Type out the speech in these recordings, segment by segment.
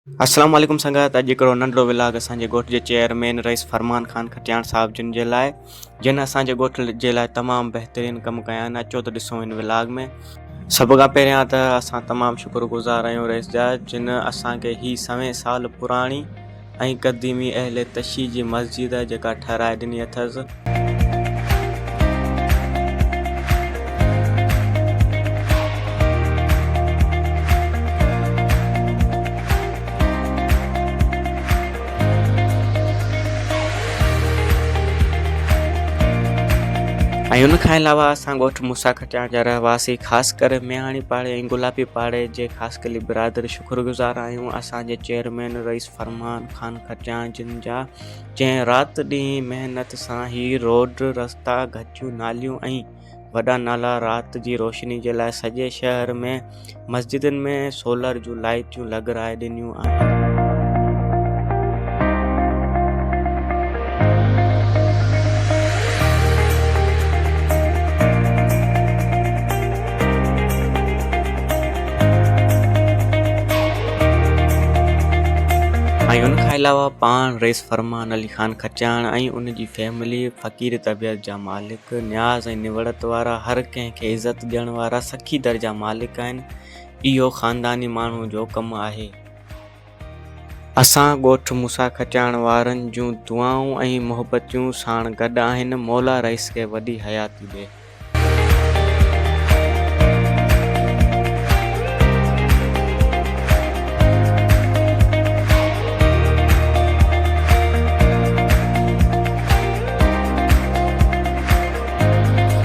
السلام عليڪم سنگت اڄ هڪڙو ننڍڙو ولاگ اسان جي ڳوٺ جي چيئرمين رئيس فرمان خان کٽياڻ صاحب جن جي لاء جن اسان جي ڳوٺ جي لاء تمام بهترين ڪم ڪيا آهن اچو ته ڏسون هن ولاگ ۾ سڀ کان پهريان ته اسان تمام شڪر گذار آهيون رئيس جا جن اسان کي هي سوين سال پراڻي ۽ قديمي اهل تشيع جي مسجد جيڪا ٺهرائي ڏني اٿس. ۽ ان کان علاوه اسان ڳوٺ موسيٰ کٽياڻ جا رهواسي خاص ڪري مياڻي پاڙي ۽ گلابي پاڙي جي خاصخيلي برادري شڪر گذار آهيون اسان جي چيئرمين رئيس فرمان خان کٽياڻ جن جا جنهن رات ڏينهن محنت سان هي روڊ رستا گهٽيون ناليون ۽ وڏا نالا رات جي روشني جي لاء سڄي شهر ۾ مسجدن ۾ سولر جون لائيٽيون لڳرائي ڏنيون آهن. ۽ ان کان علاوه پاڻ رئيس فرمان علي خان کٽياڻ ۽ ان جي فيملي فقير طبيعت جا مالڪ، نياز ۽ نوڙت وارا، هر ڪنهن کي عزت ڏيڻ وارا سخي در جا مالڪ آهن. اهو خانداني ماڻهو جو ڪم آهي. اسان ڳوٺ موسيٰ کٽياڻ وارن جون دعائون ۽ محبتيون ساڻ گڏ آهن. مولا رئيس کي وڏي حياتي ڏي.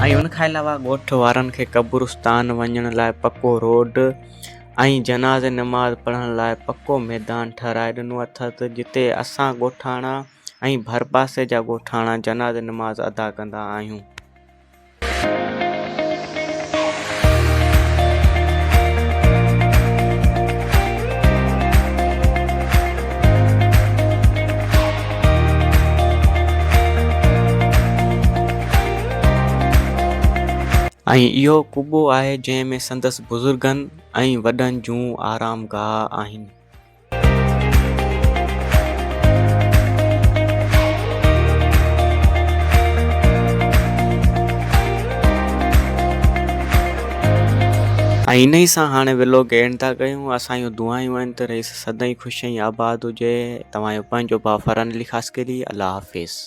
۽ ان کان علاوه ڳوٺ وارن کي قبرستان وڃڻ لاء پڪو روڊ ۽ جنازي نماز پڙهڻ لاء پڪو ميدان ٺهرائي ڏنو اٿس جتي اسان ڳوٺاڻا ۽ ڀرپاسي جا ڳوٺاڻا جنازي نماز ادا ڪندا آهيون. ۽ اهو قبو آهي جنهن ۾ سندس بزرگن ۽ وڏن جون آرام گاهه آهن. ۽ انهي سان هاڻي ولوگ اينڊ ٿا ڪيون. اسان جون دعائون آهن ته رئيس سدائين خوش ۽ آباد هجي. توهان جو پنهنجو ڀاء فرحان علي خاصخيلي. الله حافظ.